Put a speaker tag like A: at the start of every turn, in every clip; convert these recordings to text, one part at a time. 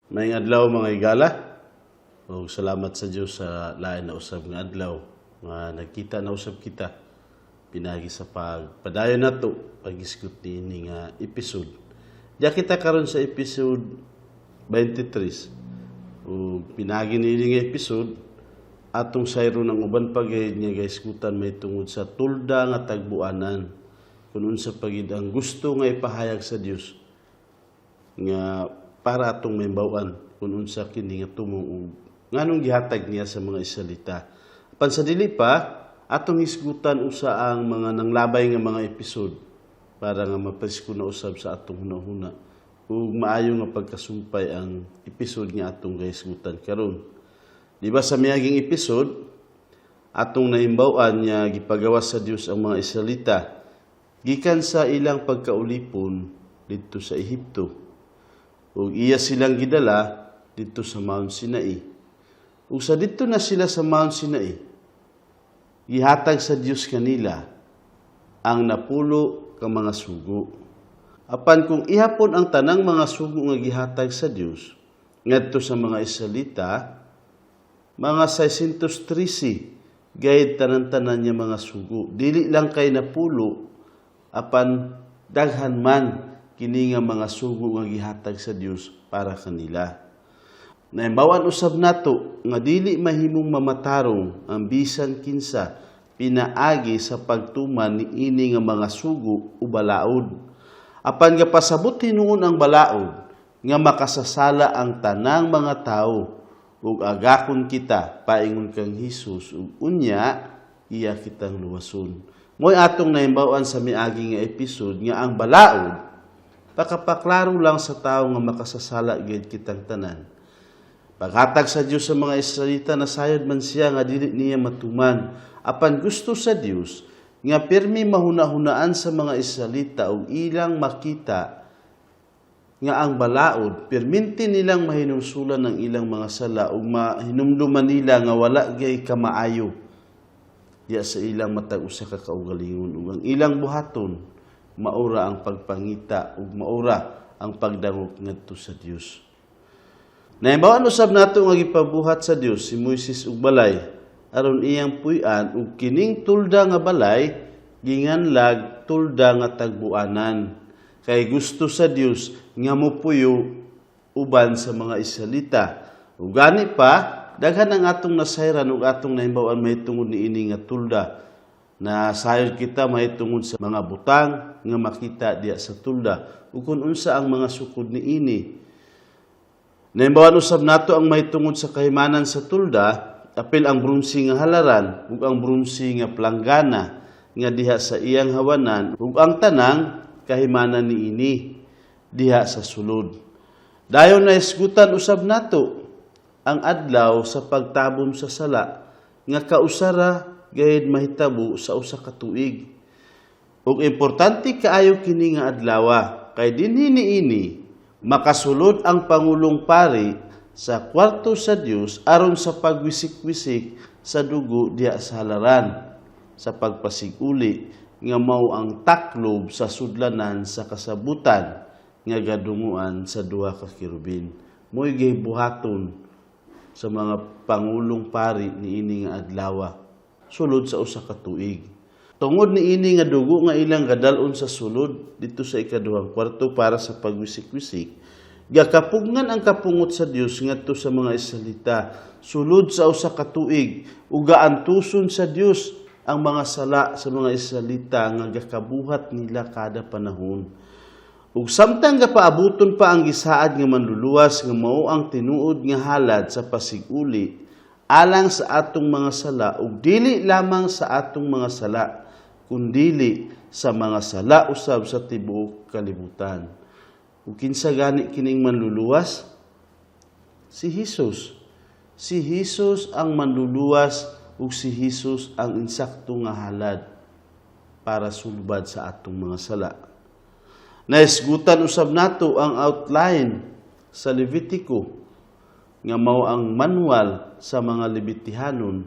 A: Maayong adlaw, mga higala. Ug salamat sa Dios sa lain na usab nga adlaw nga nagkita na usab kita pinagi sa pagpadayon nato pag-isgot niini nga episode. Diya kita karon sa episode 23. Ug pinagi niini nga episode, atong sayron ang uban pa gayud nga gahisgutan mahitungod sa tolda nga tagbuanan, kung unsa pa gid ang gusto nga ipahayag sa Dios nga para atong mahibaw-an kung unsa kini nga tumong ug nganong gihatag niya sa mga Israelita. Apan sa dili pa, atong hisgutan usa ang mga nanglabay nga mga episode para nga mapresko na usab sa atong hunahuna ug maayo nga pagkasumpay ang episode nga atong gahisgutan karon. Di ba sa miaging episode, atong nahimbaw-an nga gipagawas sa Dios ang mga Israelita gikan sa ilang pagkaulipon didto sa Ehipto ug iya silang gidala didto sa Mount Sinai. Ug sa didto na sila sa Mount Sinai, gihatag sa Dios kanila ang 10 ka mga sugo. Apan kung ihapon ang tanang mga sugo nga gihatag sa Dios ngadto sa mga Israelita, mga 613 gayud tanan-tanan niya mga sugo. Dili lang kay 10, apan daghan man kini nga mga sugo nga gihatag sa Dios para kanila. Nahibaw-an usab nato nga dili mahimong mamatarong ang bisan kinsa pinaagi sa pagtuman niini nga mga sugo o balaod. Apan gapasabot hinuon ang balaod nga makasasala ang tanang mga tawo ug agakon kita paingon kang Hesus ug unya iya kitang luwason. Mo'y atong nahimbaw-an sa miagi nga episode nga ang balaod pakapaklaro lang sa tao nga makasasala gid kitang tanan. Paghatag sa Dios sa mga Israelita, nasayod man siya nga dili niya matuman. Apan gusto sa Dios nga pirmi mahuna-hunaan sa mga Israelita ug ilang makita nga ang balaod pirminti nilang mahinulsulan ang ilang mga sala ug mahinumduman nila nga wala gyud kamaayo diya sa ilang matag usa ka kaugalingon ug ang ilang buhaton maura ang pagpangita ug maura ang pagdangop ngadto sa Dios. Nahibaw-an usab nato nga gipabuhat sa Dios si Moises og balay aron iyang puy-an, ug kining tulda nga balay ginganlag tolda nga tagbuanan kay gusto sa Dios nga mopuyo uban sa mga Israelita. Ug gani pa daghan ang atong nasayran ug atong nahimbaw-an mahitungod niini nga tulda. Na sayod kita mahitungod sa mga butang nga makita diya sa tulda ug kung unsa ang mga sukod niini. Nahimbaw-an usab nato ang mahitungod sa kahimanan sa tulda, apil ang bronse nga halaran ug ang bronse nga planggana nga diha sa iyang hawanan ug ang tanang kahimanan niini diha sa sulod. Dayon nahisgutan usab nato ang adlaw sa pagtabon sa sala nga kausara gayud mahitabo sa usa ka tuig. Ug importante kaayo kini nga adlawa kay dinhi niini makasulod ang pangulong pari sa kwarto sa Dios aron sa pagwisik-wisik sa dugo diha sa halaran sa pagpasiguli, nga mao ang taklob sa sudlanan sa kasabutan nga gadunguan sa duha ka kerubin. Mo'y gibuhaton sa mga pangulong pari niini nga adlawa sulod sa usa ka tuig. Tungod niini nga dugo nga ilang gadal-on sa sulod didto sa ikaduhang kwarto para sa pagwisik-wisik, gakapugngan ang kapungot sa Dios ngadto sa mga Israelita sulod sa usa ka tuig ug gaantuson sa Dios ang mga sala sa mga Israelita nga gakabuhat nila kada panahon. Ug samtang gapaabuton pa ang gisaad nga manluluwas nga mao ang tinuod nga halad sa pasiguli alang sa atong mga sala, ug dili lamang sa atong mga sala kundili sa mga sala usab sa tibuok kalibutan. Ug kinsa gani kining manluluwas? Si Hesus. Si Hesus ang manluluwas ug si Hesus ang insakto nga halad para sulbad sa atong mga sala. Nahisgutan usab nato ang outline sa Levitico nga mao ang manual sa mga Levitihanon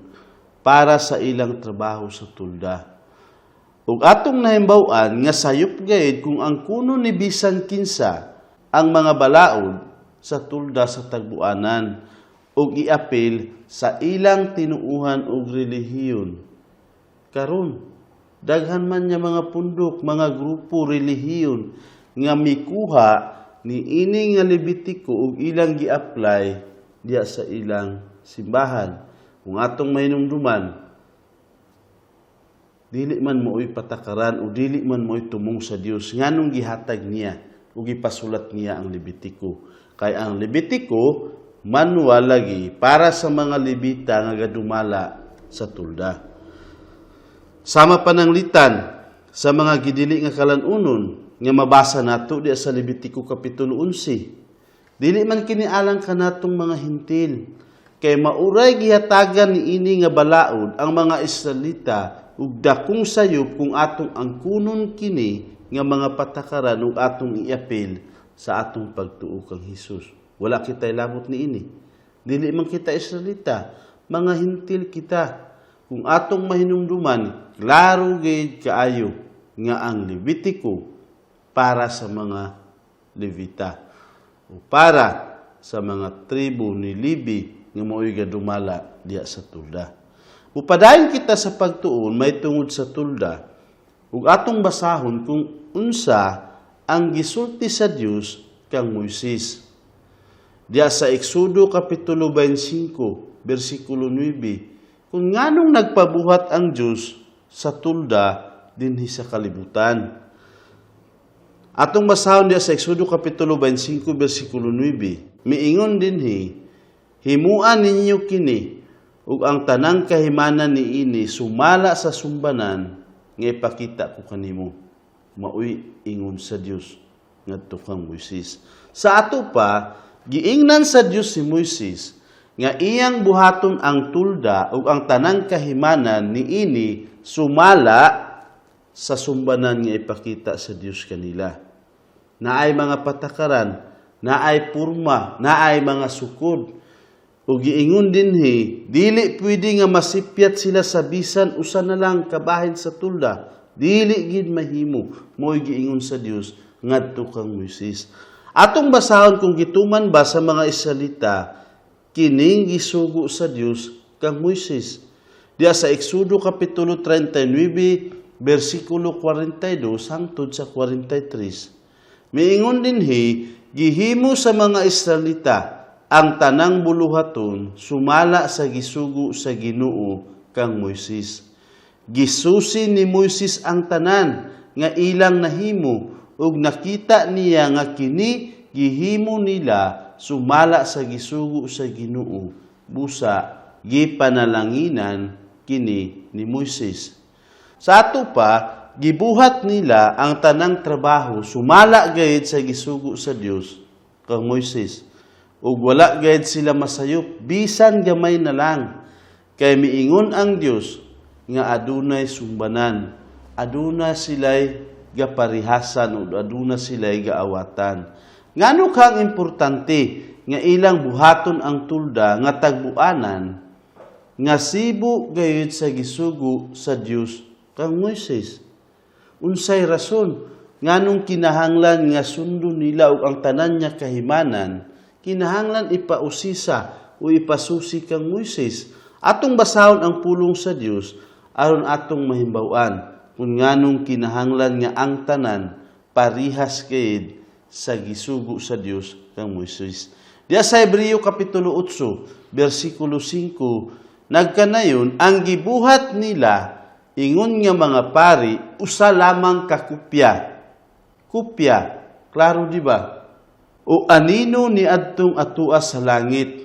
A: para sa ilang trabaho sa tulda. Ug atong nahimbaw-an nga sayop gayud kung ang kuno ni bisan kinsa ang mga balaod. sa tulda sa tagbuanan ug iapil sa ilang tinuuhan og relihiyon. Karon, daghan man nga mga pundok, mga grupo relihiyon nga mikuha ni ini nga Levitico ug ilang gi-apply diya sa ilang simbahan. Kung atong mahinumduman, dili man mao'y patakaran o dili man mao'y tumong sa Dios, nganong gihatag niya o gipasulat niya ang Levitico? Kay ang Levitico manual lagi para sa mga Levita nga gadumala sa tulda. Sama pananglitan sa mga gidili nga kalanunon nga mabasa nato diya sa Levitico kapitulo 11. Dili man kini alang kanatong mga Hentil, kay mauray gihatagan niini nga balaod ang mga Israelita ug dakong sayop kung atong angkunon kini nga mga patakaran ug atong iapil sa atong pagtuo kang Hesus. Wala kita'y labot niini. Dili man kita Israelita, mga Hentil kita. Kung atong mahinumduman, klaro gid kaayo nga ang Levitico para sa mga Levita o para sa mga tribo ni Levi nga mao'y gadumala diya sa tulda. Mupadayon kita sa pagtuon may tungod sa tulda ug atong basahon kung unsa ang gisulti sa Dios kang Moises. Diya sa Exodo kapitulo 25 bersikulo 9, kung nganong nagpabuhat ang Dios sa tulda dinhi sa kalibutan. Atong basahon diya sa Exodo kapitulo 25 bersikulo 9, miingon dinhi, "Himuan ninyo kini ug ang tanang kahimanan niini sumala sa sumbanan nga ipakita ko kanimo." Maoy ingon sa Dios ngadto kang Moises. Sa ato pa, giingnan sa Dios si Moises nga iyang buhaton ang tulda ug ang tanang kahimanan niini sumala sa sumbanan nga ipakita sa Dios kanila. Naay mga patakaran, naay purma, naay mga sukod. Ug giingon dinhi, dili pwede nga masipyat sila sa bisan usa na lang kabahin sa tulda. Dili gid mahimo, mo'y giingon sa Dios ngadto kang Moises. Atong basahon kung gituman ba sa mga Israelita kining gisugo sa Dios kang Moises. Diya sa Exodo kapitulo 39 bersikulo 42 hangtod sa 43. Miingon dinhi, gihimo sa mga Israelita ang tanang buluhaton sumala sa gisugo sa Ginoo kang Moises. Gisusi ni Moises ang tanan nga ilang nahimo ug nakita niya nga kini gihimo nila sumala sa gisugo sa Ginoo, busa gipanalanginan kini ni Moises. Sa ato pa, gibuhat nila ang tanang trabaho sumala gayud sa gisugo sa Dios kang Moises. Ug wala gayud sila masayop bisan gamay na lang, kay miingon ang Dios nga adunay sumbanan, aduna sila'y gaparihasan o aduna sila'y gaawatan. Ngano kang importante nga ilang buhaton ang tulda nga tagbuanan nga sibo gayud sa gisugo sa Dios kang Moises? Unsay rason nganong kinahanglan nga sundon nila og ang tanan nga kahimanan kinahanglan ipausisa o ipasusi kang Moises? Atong basahon ang pulong sa Dios aron atong mahimbaw-an kung nganong kinahanglan nga ang tanan parihas kayid sa gisugo sa Dios kang Moises. Diya sa Hebreo kapitulo 8 bersikulo 5, nagkanayon ang gibuhat nila ingon nga mga pari usa lamang ka kopya. Kopya, klaro di ba? O anino ni adtong atua sa langit.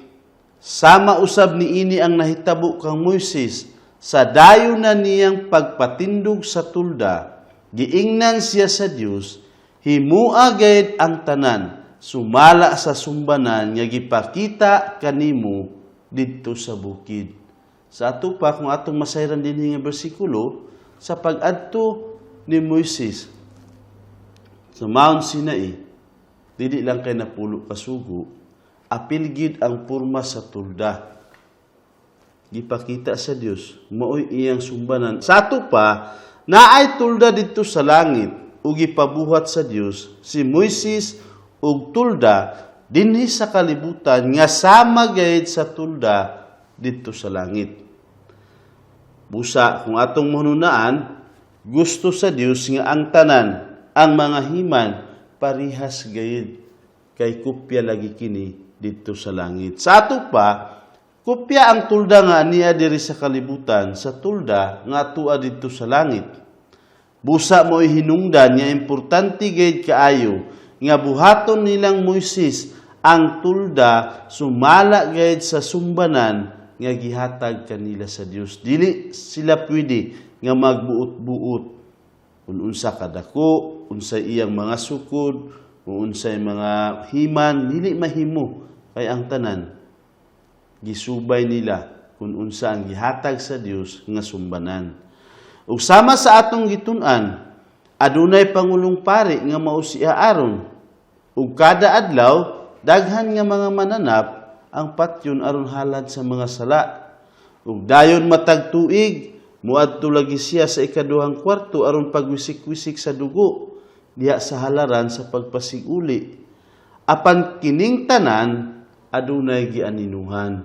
A: Sama usab niini ang nahitabo kang Moises sa dayon na niyang pagpatindog sa tulda, giingnan siya sa Dios, "Himua gayud ang tanan sumala sa sumbanan nga gipakita kanimo didto sa bukid." Sa ato pa, kung atong masayran dinhi nga bersikulo, sa pag-adto ni Moises sa Mount Sinai, dili lang kay napulo kasugo, apil gid ang purma sa tulda. Gipakita sa Dios, maoy iyang sumbanan. Sa ato pa, naay tulda didto sa langit ug gipabuhat sa Dios si Moises og tulda. dinhi sa kalibutan nga sama gayud sa tulda didto sa langit. Busa kung atong mahununaan, gusto sa Dios nga ang tanan, ang mga himan parihas gayud kay kopya lagi kini didto sa langit. Sa ato pa, kopya ang tulda nga niya diri sa kalibutan sa tulda nga atua didto sa langit. Busa mo'y hinungdan nga importante gayud kaayo nga buhaton nilang Moises ang tulda sumala gayud sa sumbanan nga gihatag kanila sa Dios. Dili sila pwede nga magbuot-buot kung unsa kadako, unsay iyang mga sukod, kung unsay mga himan, dili mahimo kay ang tanan gisubay nila kung unsa ang gihatag sa Dios nga sumbanan. Ug sama sa atong gitun-an, adunay pangulong pari nga mao si Aaron. Ug kada adlaw daghan nga mga mananap ang patyon aron halad sa mga sala. Ug dayon matag tuig muadto lagi siya sa ikaduhang kwarto aron pagwisik-wisik sa dugo diha sa halaran sa pagpasiguli. Apan kining tanan adunay gianinuhan.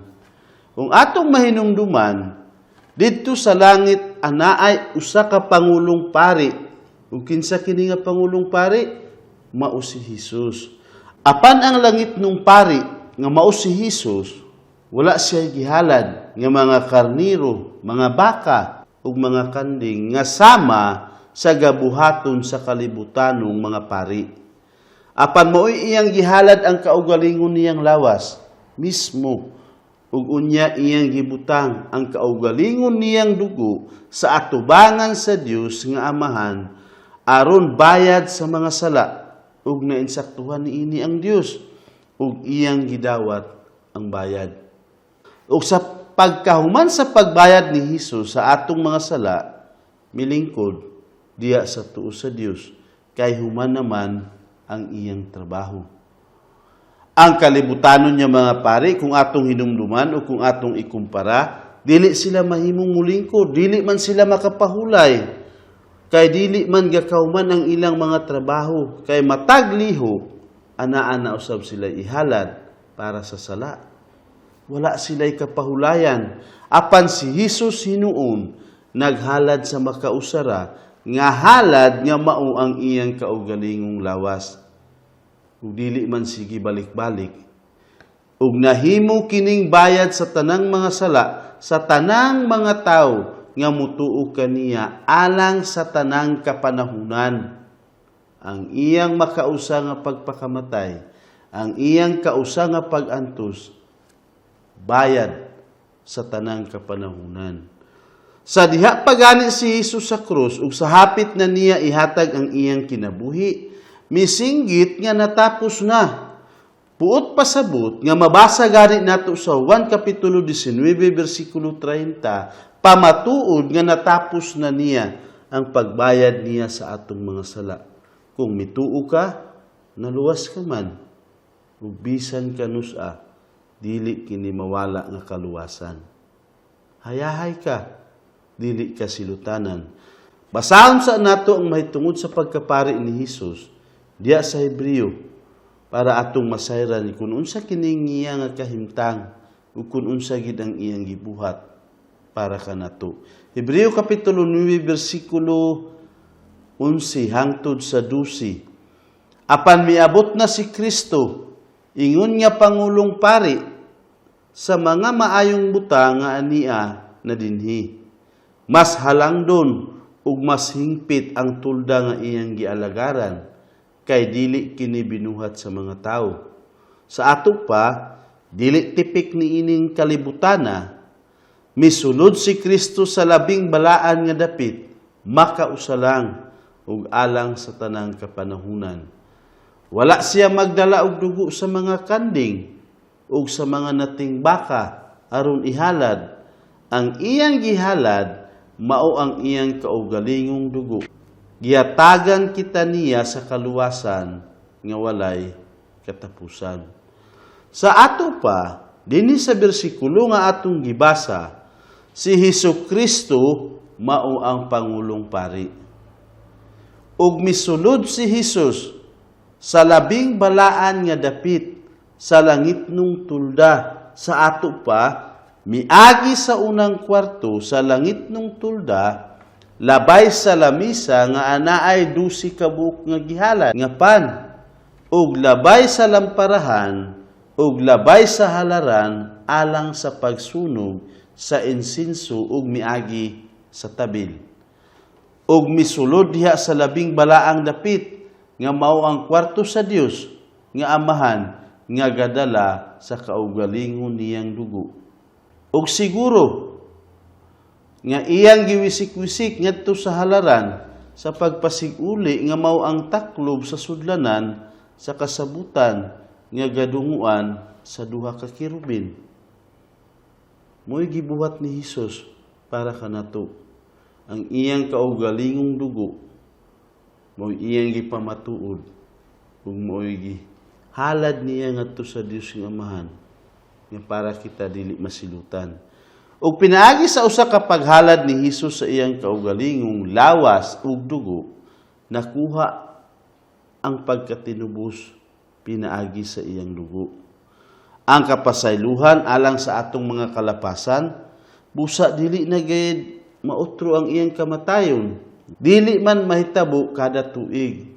A: Kung atong mahinumduman, didto sa langit anaay usa ka pangulong pari. Ug kinsa kini nga pangulong pari? Mao si Hesus. Apan ang langit nung pari nga mao si Hesus, wala siya gihalad nga mga karniro, mga baka ug mga kanding nga sama sa gabuhaton sa kalibutanong mga pari. Apan mao'y iyang gihalad ang kaugalingon niyang lawas mismo, ug unya iyang gibutang ang kaugalingon niyang dugo sa atubangan sa Dios nga Amahan aron bayad sa mga sala, ug nainsaktuhan niini ang Dios ug iyang gidawat ang bayad. Ug sa pagkahuman sa pagbayad ni Hesus sa atong mga sala, milingkod diya sa tuo sa Dios kay human naman ang iyang trabaho. Ang kalibutanon niya mga pari, kung atong hinumduman o kung atong ikumpara, dili sila mahimong mulingkod, dili man sila makapahulay. Kay dili man gakauman ang ilang mga trabaho, kay matag lihok, anaa na usab sila ihalad para sa sala. Wala sila'y kapahulayan. Apan si Hesus hinuon, naghalad sa makausara, nga halad nga mao ang iyang kaugalingong lawas. Ug dili man sige balik-balik. Ug nahimo kining bayad sa tanang mga sala, sa tanang mga tawo nga mutuo kaniya alang sa tanang kapanahunan. Ang iyang makausa nga pagpakamatay, ang iyang kausa nga pag-antos, bayad sa tanang kapanahunan. Sa diha pagani si Jesus sa krus ug sa hapit na niya ihatag ang iyang kinabuhi, misinggit nga natapos na. Puot pasabot nga mabasa gani nato sa Juan Kapitulo 19 bersikulo 30, pamatuod nga natapos na niya ang pagbayad niya sa atong mga sala. Kung mituo ka, naluwas ka man. Ug bisan kanus-a, dili kini mawala nga kaluwasan. Hayahay ka, dili ka silutanan. Basahon sa nato ang mahitungod sa pagkapari ni Hesus diya sa Hebreo para atong masayran kung unsa kining niya nga kahimtang ug kung unsa gid ang iyang gibuhat para kanato. Hebreo Kapitulo 9 bersikulo 11 hangtod sa 12. Apan miabot na si Kristo, ingon nga pangulong pari sa mga maayong buta nga ania na dinhi. Mas halangdon ug mas hingpit ang tulda nga iyang gialagaran kay dili kini binuhat sa mga tawo. Sa ato pa, dili tipik ni ining kalibutana, misulod si Kristo sa labing balaan nga dapit, makausa lang ug alang sa tanang kapanahunan. Wala siya magdala og dugo sa mga kanding ug sa mga nating baka aron ihalad. Ang iyang gihalad mao ang iyang kaugalingong dugo. Giyatagan kita niya sa kaluwasan nga walay katapusan. Sa ato pa, dinhi sa bersikulo nga atong gibasa, si Hesus Kristo mao ang pangulong pari. Ug misulod si Hesus sa labing balaan nga dapit Sa langitnong tulda. Sa ato pa, miagi sa unang kwarto sa langitnong tulda, labay sa lamisa nga anaay 12 ka buok nga gihalad nga pan, ug labay sa lamparahan, ug labay sa halaran alang sa pagsunog sa insenso, ug miagi sa tabil. Ug misulod diha sa labing balaang dapit, nga mao ang kwarto sa Dios nga Amahan nga gadala sa kaugalingon niyang dugo. Ug siguro nga iyang giwisik-wisik ngadto sa halaran sa pagpasiguli, nga mao ang taklob sa sudlanan sa kasabutan nga gadunguan sa duha ka kerubin. Mo'y gibuhat ni Hesus para kanato. Ang iyang kaugalingong dugo mo'y iyang gipamatuod ug mo'y gihalad niya ngadto sa Dios nga Amahan nga para kita dili masilutan. Ug pinaagi sa usa ka paghalad ni Hesus sa iyang kaugalingong lawas ug dugo, nakuha ang pagkatinubos pinaagi sa iyang dugo. Ang kapasaylohan alang sa atong mga kalapasan, busa dili na gayud mautro ang iyang kamatayon. Dili man mahitabo kada tuig.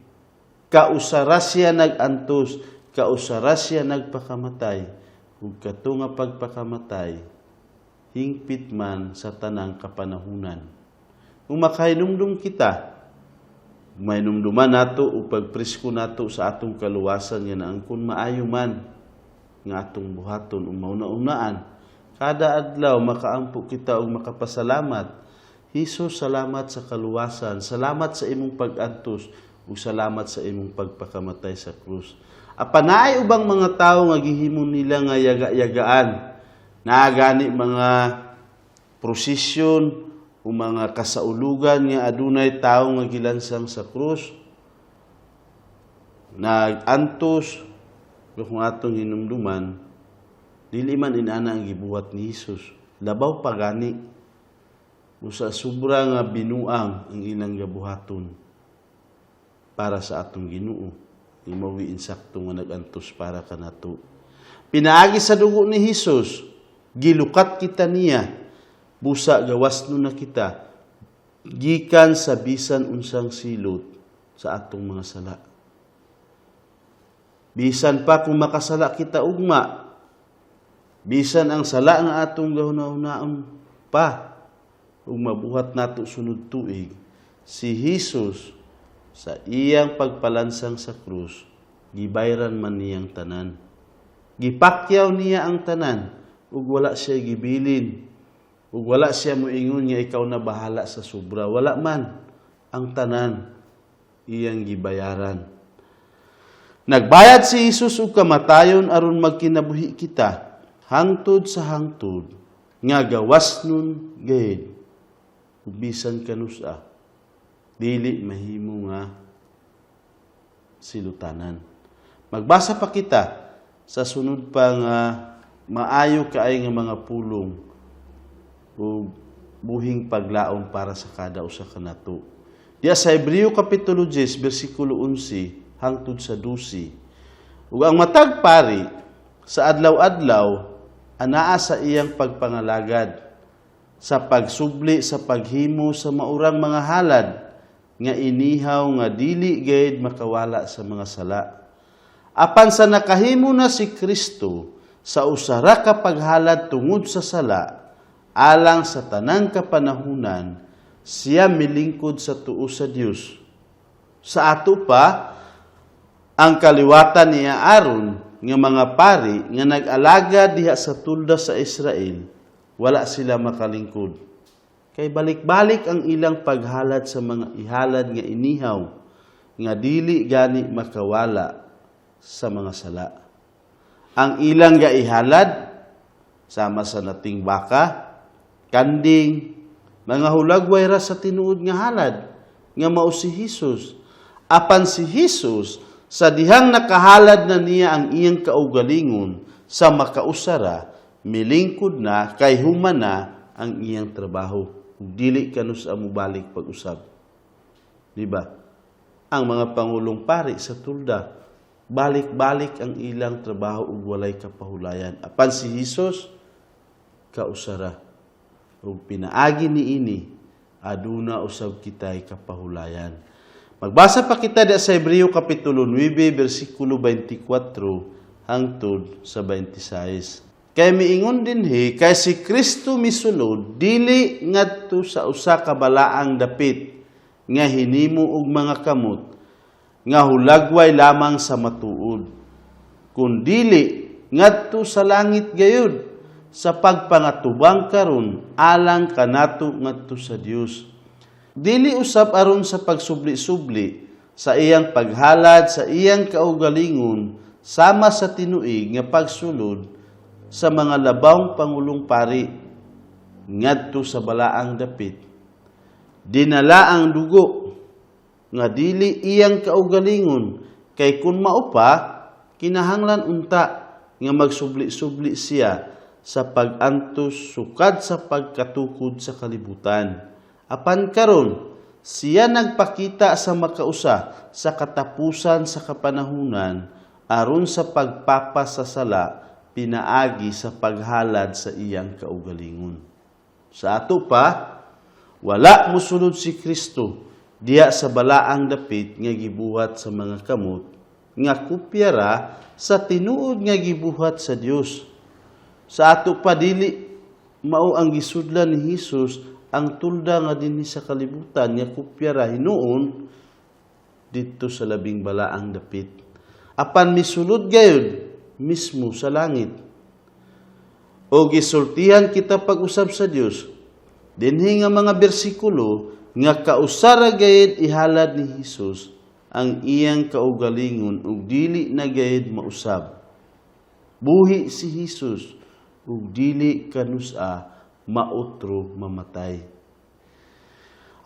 A: Kausara siya nag-antos, kausara siya nagpakamatay. Ug kato nga pagpakamatay, hingpit man sa tanang kapanahunan. Kung makahinumdum kita, mainumduman nato o pagpresko nato sa atong kaluwasan nga naangkon maayo man nga atong buhaton ug mauna-unaan. Kada adlaw makaampo kita og makapasalamat. Hesus, salamat sa kaluwasan, salamat sa imong pag-antos ug salamat sa imong pagpakamatay sa krus. Apan naay ubang mga tawo nga gihimo nila nga yaga-yagaan. Naa gani mga prosesyon o mga kasaulugan nga adunay tawo nga gilansang sa krus, nag-antos. Pero kung atong hinumduman, dili man inana ang gibuhat ni Hesus. Labaw pa gani. Usa sobra nga binuang ang ilang gabuhaton para sa atong Ginoo. Imawi insakto nga nag-antos para kanato. Pinaagi sa dugo ni Hesus, gilukat kita niya, busa gawas na kita, gikan sa bisan unsang silot sa atong mga sala. Bisan pa kung makasala kita ugma, bisan ang sala nga atong gahuna-hunaon pa, ug mabuhat nato sunod tuig, si Hesus sa iyang pagpalansang sa krus, gibayran man niyang tanan. Gipakyaw niya ang tanan, ug wala siya gibilin. Ug wala siya moingon nga ikaw na bahala sa sobra. Wala man, ang tanan iyang gibayaran. Nagbayad si Hesus og kamatayon aron magkinabuhi kita hangtod sa hangtod nga gawas nun gayud ug bisan kanusa dili mahimo nga silutanan. Magbasa pa kita sa sunod pa nga maayo kaay nga mga pulong ug buhing paglaom para sa kada usa kanato. Diya sa Hebreo kapitulo 10 bersikulo 11 hangtod sa 12. Ug ang matag pari sa adlaw-adlaw anaa sa iyang pagpangalagad sa pagsubli sa paghimo sa maurang mga halad nga inihaw nga dili gayud makawala sa mga sala. Apan sa nakahimo na si Kristo sa usa ra ka paghalad tungod sa sala alang sa tanang kapanahunan, siya milingkod sa tuo sa Dios. Sa ato pa, ang kaliwatan ni Aaron nga mga pari nga nag-alagad diha sa tulda sa Israel, wala sila makalingkod. Kay balik-balik ang ilang paghalad sa mga ihalad nga inihaw nga dili gani makawala sa mga sala. Ang ilang gaihalad sama sa nating baka, kanding, mga hulagway ra sa tinuod nga halad nga mao si Hesus. Apan si Hesus, sa dihang nakahalad na niya ang iyang kaugalingon sa makausara, milingkod na kay human na ang iyang trabaho. Ug dili kanus-a mobalik pag-usab. Di ba? Ang mga pangulong pari sa tulda, Balik-balik ang ilang trabaho ug walay kapahulayan. Apan si Hesus kausara. Ug pinaagi niini, aduna usab kitay kapahulayan. Magbasa pa kita di sa Hebreo kapitulo 9 bersikulo 24 hangtod sa 26. Kay miingon dinhi, kay si Kristo misulod dili ngadto sa usa ka balaang dapit nga hinimo og mga kamot nga hulagway lamang sa matuod, kun dili ngadto sa langit gayud sa pagpangatubang karon alang kanato ngadto sa Dios. Dili usab aron sa pagsubli-subli sa iyang paghalad sa iyang kaugalingon sama sa tinuig nga pagsulod sa mga labawng pangulong pari ngadto sa balaang dapit. Dinala ang dugo nga dili iyang kaugalingon, kay kun mao pa, kinahanglan unta nga magsubli-subli siya sa pag-antos sukad sa pagkatukod sa kalibutan. Apan karon siya nagpakita sa makausa sa katapusan sa kapanahunan aron sa pagpapasasala pinaagi sa paghalad sa iyang kaugalingon. Sa ato pa, wala mosulod si Kristo diya sa balaang dapit nga gibuhat sa mga kamot nga kopyara sa tinuod nga gibuhat sa Dios. Sa ato pa, dili mao ang gisudlan ni Hesus ang tulda nga dinhi sa kalibutan nga kopyara hinuon didto sa labing balaang dapit. Apan misulod gayud mismo sa langit. O gisultihan kita pag-usab sa Dios. Dinhi nga mga bersikulo nga kausara gayud ihalad ni Hesus ang iyang kaugalingon ug dili na gayud mausab. Buhi si Hesus ug dili kanusa mautro mamatay.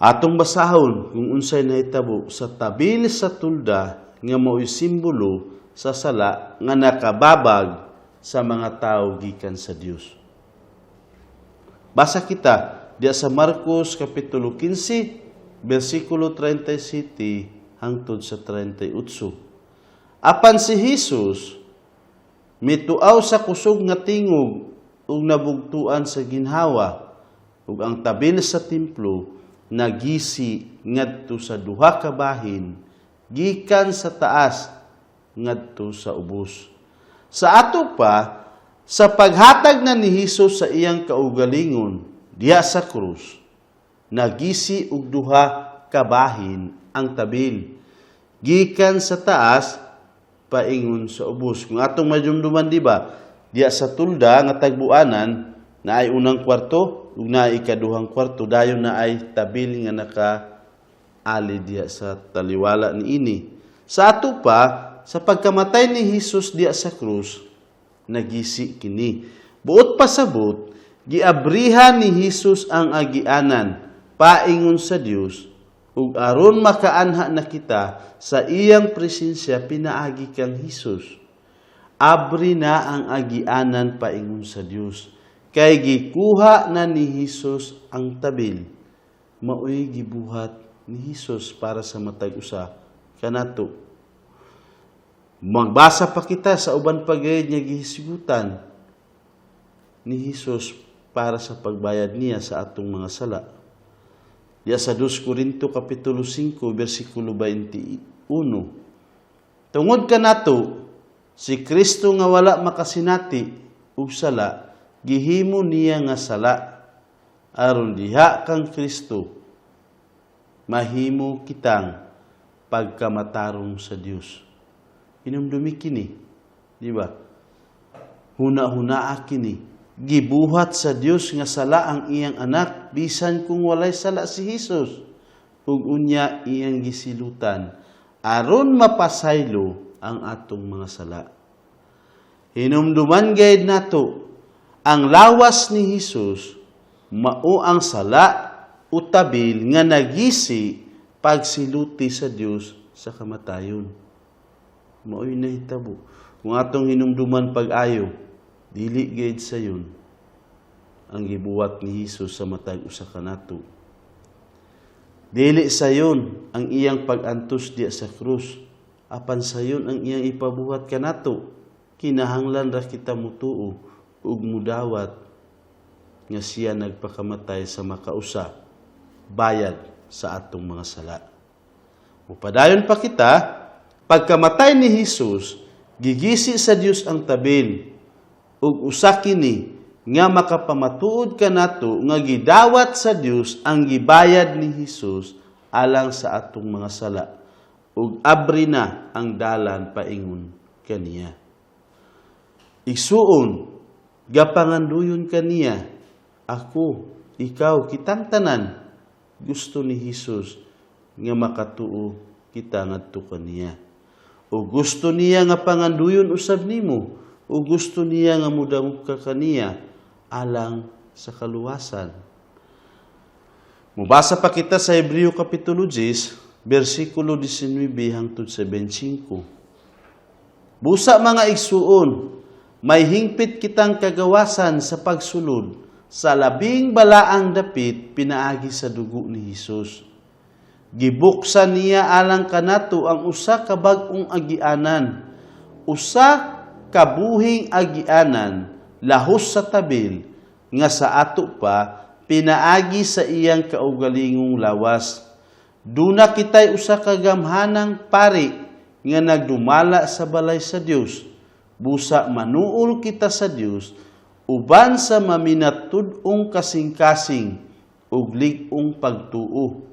A: Atong basahon kung unsay nahitabo sa tabil sa tulda nga mao'y simbolo sa sala nga nakababag sa mga tao gikan sa Dios. Basa kita diya sa Marcos kapitulo 15 bersikulo 37 hangtod sa 38. Apan si Hesus mituaw sa kusog nga tingog ug nabugtuan sa ginhawa, ug ang tabil sa templo nagisi ngadto sa duha ka bahin gikan sa taas ngadto sa ubos. Sa ato pa, sa paghatag na ni Hesus sa iyang kaugalingon diha sa krus, nagisi og duha ka bahin ang tabil gikan sa taas paingon sa ubos. Kung atong madumduman, di ba, diha sa tulda nga tagbuanan, na ay unang kwarto ug na ay ikaduhang kwarto, dayon na ay tabil nga naka ali diha sa taliwala niini. Sa ato pa, sa pagkamatay ni Hesus diha sa krus, nagisi kini. Buot pasabot, giabrihan ni Hesus ang agianan paingon sa Dios ug aron makaanha na kita sa iyang presensya pinaagi kang Hesus. Abri na ang agianan paingon sa Dios kay gikuha na ni Hesus ang tabil. Maoy gibuhat ni Hesus para sa matag usa kanato. Magbasa pa kita sa uban pa gayud nga gihisgutan ni Hesus para sa pagbayad niya sa atong mga sala. Diya sa 2 Korinto kapitulo 5 bersikulo 21. Tungod kanato, si Kristo nga wala makasinati og sala, gihimo niya nga sala aron diha kang Kristo mahimo kitang pagkamatarong sa Dios. Inumdumi kini, di ba? Huna-hunaa kini. Gibuhat sa Dios nga sala ang iyang anak bisan kung walay sala si Hesus. Ug unya iyang gisilutan aron mapasaylo ang atong mga sala. Hinumduman gayud nato, ang lawas ni Hesus mao ang sala o tabil nga nagisi pagsiluti sa Dios sa kamatayon. Mao'y nahitabo. Kung atong hinumduman pag-ayo, dili gayud sayon ang gibuhat ni Hesus sa matag usa kanato. Dili sayon ang iyang pag-antos diya sa krus. Apan sayon ang iyang ipabuhat kanato, kinahanglan ra kita mutuo ug mudawat nga siya nagpakamatay sa makausa bayad sa atong mga sala. Mupadayon pa kita, pagkamatay ni Hesus, gigisi sa Dios ang tabil ug usa kini nga makapamatuod kanato nga gidawat sa Dios ang gibayad ni Hesus alang sa atong mga sala ug abri na ang dalan paingon kaniya. Igsuon, gapanganduyon kaniya, ako, ikaw, kitang tanan, gusto ni Hesus nga makatuo kita ngadto kaniya. O gusto niya nga panganduyon usab nimo, o gusto niya nga mudangop ka kaniya alang sa kaluwasan. Mubasa pa kita sa Hebreo Kapitulo 10, versikulo 19 hangtod sa 25. Busa, mga igsuon, may hingpit kitang kagawasan sa pagsulod sa labing balaang dapit pinaagi sa dugo ni Hesus. Gibuksan niya alang kanato ang usa ka bag-ong agianan, usa ka buhing agianan lahos sa tabil nga sa ato pa pinaagi sa iyang kaugalingong lawas. Duna kitay usa ka gamhanang pari nga nagdumala sa balay sa Dios. Busa manuol kita sa Dios uban sa maminatud-ong kasing-kasing ug lig-ong pagtuo.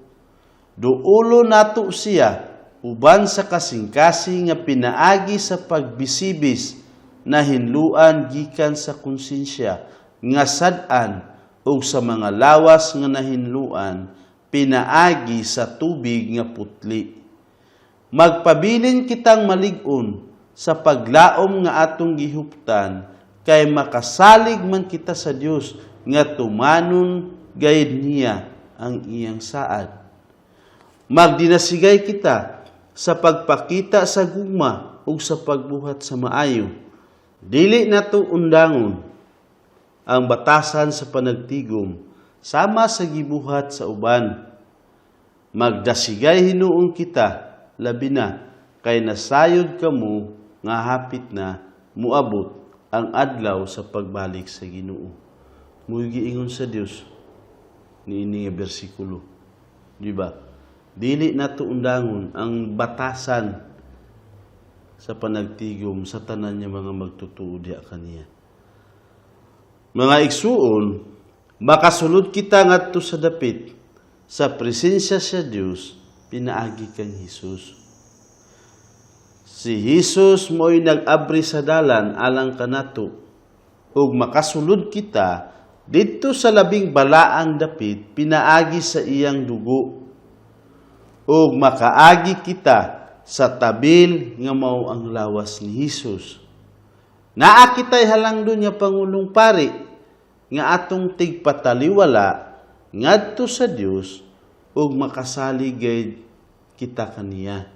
A: Duolo nato siya uban sa kasing-kasing nga pinaagi sa pagbisibis na hinluan gikan sa konsensya nga sad-an ug sa mga lawas nga nahinluan pinaagi sa tubig nga putli. Magpabilin kitang malig-on sa paglaom nga atong gihuptan kay makasalig man kita sa Dios nga tumanon gayud niya ang iyang saad. Magdinasigay kita sa pagpakita sa gugma ug sa pagbuhat sa maayo. Dili nato undangon ang batasan sa panagtigom sama sa gibuhat sa uban. Magdasigay hinuon kita, labi na kay nasayod kamo nga hapit na muabot ang adlaw sa pagbalik sa Ginoo. Mo'y giingon sa Dios niini nga bersikulo. Di ba? Dili nato undangon ang batasan sa panagtigom sa tanan niya mga magtutuo diha kaniya. Mga igsuon, makasulod kita ngadto sa dapit sa presensya sa Dios pinaagi kang Hesus. Si Hesus mo'y nag-abri sa dalan alang kanato ug makasulod kita didto sa labing balaang dapit pinaagi sa iyang dugo ug makaagi kita sa tabil nga mao ang lawas ni Hesus. Naa kitay halangdon nga pangulong pari nga atong tigpataliwala ngadto sa Dios ug makasalig gayud kita kaniya.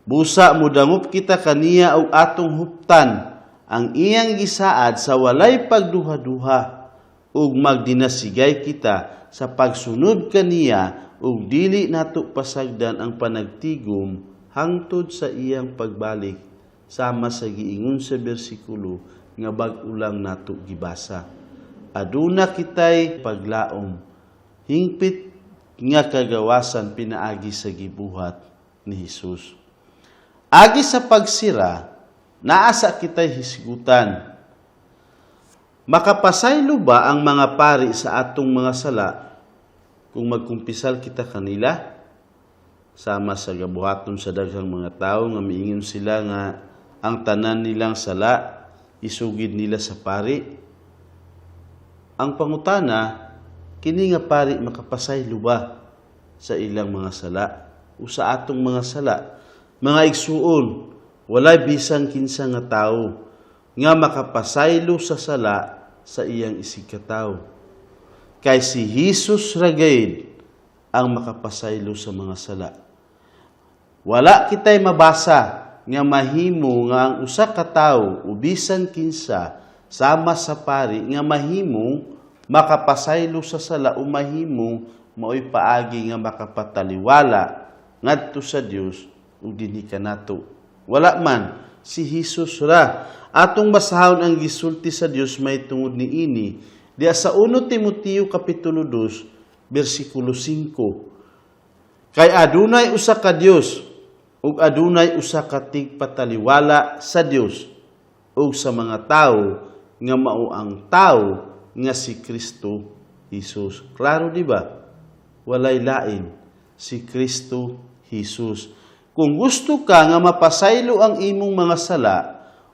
A: Busa mudangop kita kaniya og atong huptan ang iyang gisaad sa walay pagduha-duha ug magdinasigay kita sa pagsunod kaniya ug dili nato pasagdan ang panagtigom hangtod sa iyang pagbalik sama sa giingon sa bersikulo nga bag-o lang nato gibasa. Aduna kitay paglaom, hingpit nga kagawasan pinaagi sa gibuhat ni Hesus. Agi sa pagsira, naasa kitay hisgutan. Makapasaylo ba ang mga pari sa atong mga sala kung magkumpisal kita kanila? Sama sa gabuhaton sa daghang mga tao nga miingon sila nga ang tanan nilang sala isugid nila sa pari. Ang pangutana, kini nga pari makapasaylo ba sa ilang mga sala o sa atong mga sala? Mga igsuon, walay bisan kinsa nga tawo nga makapasaylo sa sala sa iyang isigkatawo. Kay si Hesus ra gayud ang makapasaylo sa mga sala. Wala kitay mabasa nga mahimo nga ang usa ka tawo o bisan kinsa sama sa pari nga mahimo makapasaylo sa sala o mahimo maoy paagi nga makapataliwala ngadto sa Dios ug dinhi kanato. Wala man, si Hesus ra. Atong basahon ang gisulti sa Dios may tungod niini diya sa 1 Timoteo kapitulo 2 bersikulo 5. Kay adunay usa ka Dios ug adunay usa ka tigpataliwala sa Dios ug sa mga tawo nga mao ang tawo nga si Kristo Jesus. Klaro, di ba? Walay lain, si Kristo Jesus. Kung gusto ka nga mapasaylo ang imong mga sala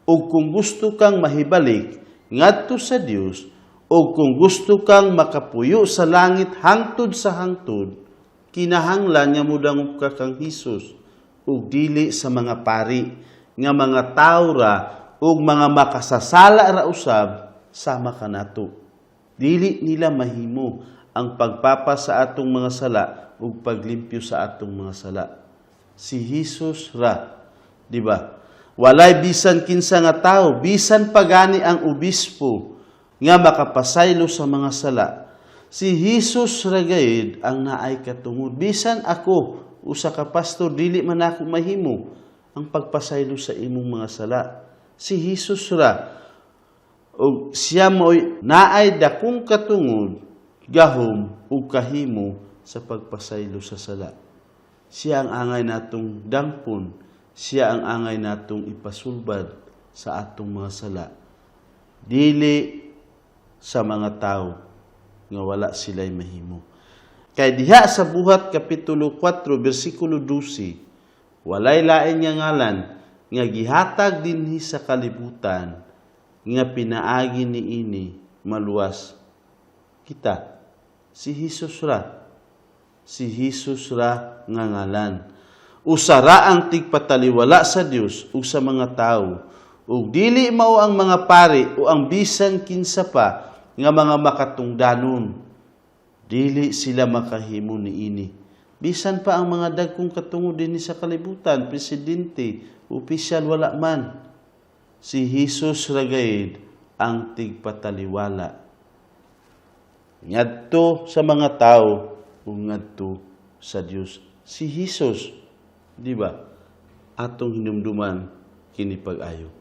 A: ug kung gusto kang mahibalik ngadto sa Dios ug kung gusto kang makapuyo sa langit hangtod sa hangtod, kinahanglan nga mudangop ka kang Hesus ug dili sa mga pari nga mga tawo ra ug mga makasasala ra usab sama kanato. Dili nila mahimo ang pagpapa sa atong mga sala ug paglimpyo sa atong mga sala. Si Hesus ra, di ba? Walay bisan kinsa nga tawo, bisan pagani ang obispo nga makapasaylo sa mga sala. Si Hesus ra gayud ang naay katungod. Bisan ako, usa ka pastor, dili man ako mahimo ang pagpasaylo sa imong mga sala. Si Hesus ra, ug siya mo'y naay dakong katungod, gahom ug kahimo sa pagpasaylo sa sala. Siya ang angay natong dangpon, siya ang angay natong ipasulbad sa atong mga sala. Dili sa mga tao nga wala sila'y mahimo. Kay diha sa Buhat kapitulo 4 bersikulo 12, walay lain nga ngalan nga gihatag dinhi sa kalibutan nga pinaagi niini maluwas kita. Si Hesus ra. Si Hesus ra nga ngalan. Usa ra ang tigpataliwala sa Dios ug sa mga tawo, ug dili mao ang mga pari o ang bisan kinsa pa nga mga makatungdanon. Dili sila makahimo niini. Bisan pa ang mga dagkong katungod dinhi sa kalibutan, presidente, opisyal, wala man. Si Hesus ra gayud ang tigpataliwala ngadto sa mga tao ug ngadto sa Dios. Si Hesus, di ba? Atong hinumduman kini pag-ayo.